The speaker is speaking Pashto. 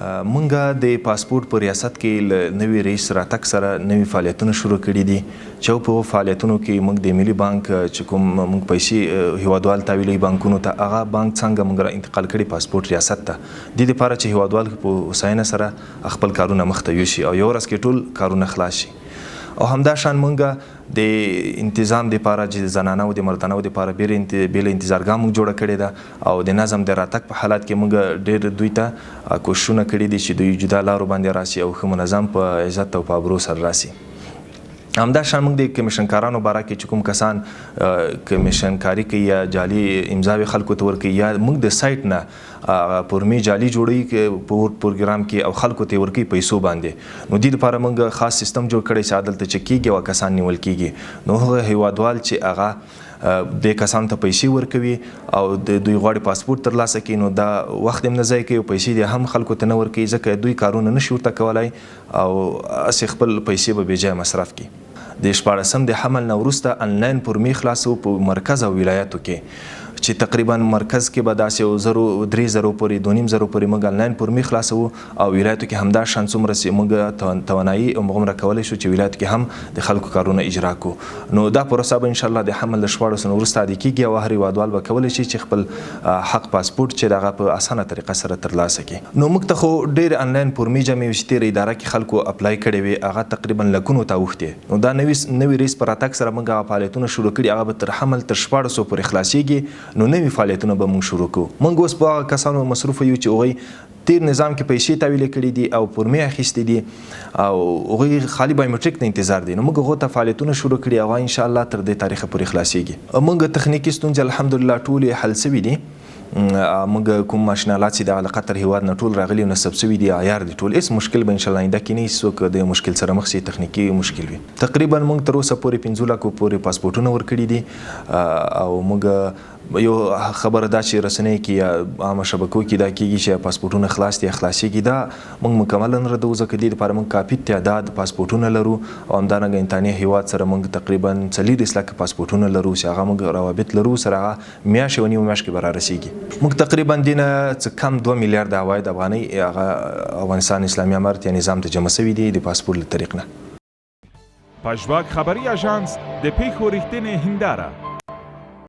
مونږ د پاسپورت په ریاست کې له نوي رئیس راتګ سره نوي فعالیتونه شروع کړي دي، چې په هغو فعالیتونو کې موږ د ملي بانک چې کوم موږ پیسې هیوادوال تاویلوي بانکونو ته، هغه بانک څنګه موږ را انتقال کړي پاسپورت ریاست ته، دې لپاره چې هیوادوال په هوساینه سره خپل کارونه مخته یوسي او یو ورځ کې ټول کارونه خلاص شي. او همدا شان مونږ د انتظام لپاره چې زنانه او د مردانه لپاره بیل انتظارګاه مونږ جوړه کړې ده، او د نظم د راتګ په حالت کې مونږ ډېر دوی ته کوششونه کړي دي چې دوی جدا لارو باندې راسي او ښه منظم په عزت او په ابرو سره راسي. همدا شان موږ د کمیشنکارانو باره کې چې کوم کسان کمیشنکاري کوي یا جعلي امضاوې خلکو ته ورکوي، یا موږ د سایټ نه فورمې جعلي جوړوي په ورډ پروګرام کې او خلکو ته یې ورکوي پیسو باندې، نو دې لپاره موږ خاص سیستم جوړ کړی چې دلته چک کېږي او کسان نیول کېږي. نو هغه هیوادوال چې هغه دې کسانو ته پیسې ورکوي او د دوی غواړي پاسپورت ترلاسه کړي، نو دا وخت هم نه ضایع کوي او پیسې دې هم خلکو ته نه ورکوي، ځکه دوی کارونه نشي ورته کولای او هسې خپل پیسې به بې ځایه مصرف کړي. د 16 د حمل نه وروسته انلاین فورمې خلاصو په مرکز او ولایاتو کې، چې تقریبا مرکز کې به داسې یو زرو، 3000 پورې، 2500 پورې موږ انلاین فورمې خلاصوو، او ولایاتو کې همدا شان څومره چې موږ توانایي او هغومره کولی شو چې ولایاتو کې هم د خلکو کارونه اجرا کړو. نو دا پروسه به انشاءالله د حمل د 16 نه وروسته عادي کېږي او هر هیوادوال به کولی شي چې خپل حق پاسپورت چې دغه په اسانه طریقه سره ترلاسه کړي. نو موږ ته خو ډېر انلاین فورمې جمع وي چې تېره اداره کې خلکو اپلای کړې وې، هغه تقریبا لکونو ته اوښتې. نو دا نوي رئیس په راتګ سره موږ هغه فعالیتونه شروع کړي، هغه به تر حمل تر 16 پورې خلاصېږي. نو نوي فعالیتونه به موږ شروع کړو. موږ اوس په هغه کسانو مصروف یو چې هغوی تیر نظام کې پیسې تاویلې کړي دي او فورمې اخیستې دي او هغوی خالي بایومټریک ته انتظار دي. نو موږ هغو ته فعالیتونه شروع کړي، هغه انشاءالله تر دې تاریخه پورې خلاصېږي. موږ تخنیکي ستونزې الحمدلله ټولې حل شوي دي. موږ کوم ماشینالات چې د له قطر هیواد نه ټول راغلي او نصب شوي دي، عیار دي ټول، هېڅ مشکل به انشاءالله آینده کې نه وي، څوک د مشکل سره مخ شي، تخنیکي مشکل وي. تقریبا موږ تر اوسه پورې 5 لکو پورې پاسپورټونه ورکړي دي. او موږ یو خبره دا چې رسنۍ کې یا عامه شبکو کې دا کېږي چې پاسپورټونه خلاص دي یا خلاصېږي، دا موږ مکمل نه ردوو، ځکه دې لپاره موږ کافي تعداد پاسپورټونه لرو. او همدارنګه انتاني هیواد سره موږ تقریبا 40 لکه پاسپورټونه لرو چې هغه موږ روابط لرو سره، هغه میاشت یوه نیمه میاشت کې به را رسېږي. موږ تقریبا دې نه څه کم 2 میلیارډ عواید افغانۍ هغه افغانستان اسلامي امارت یا نظام ته جمع شوي دي د پاسپورټ له طریق نه. پژواک خبري اژانس د پېښو رښتینې هنداره.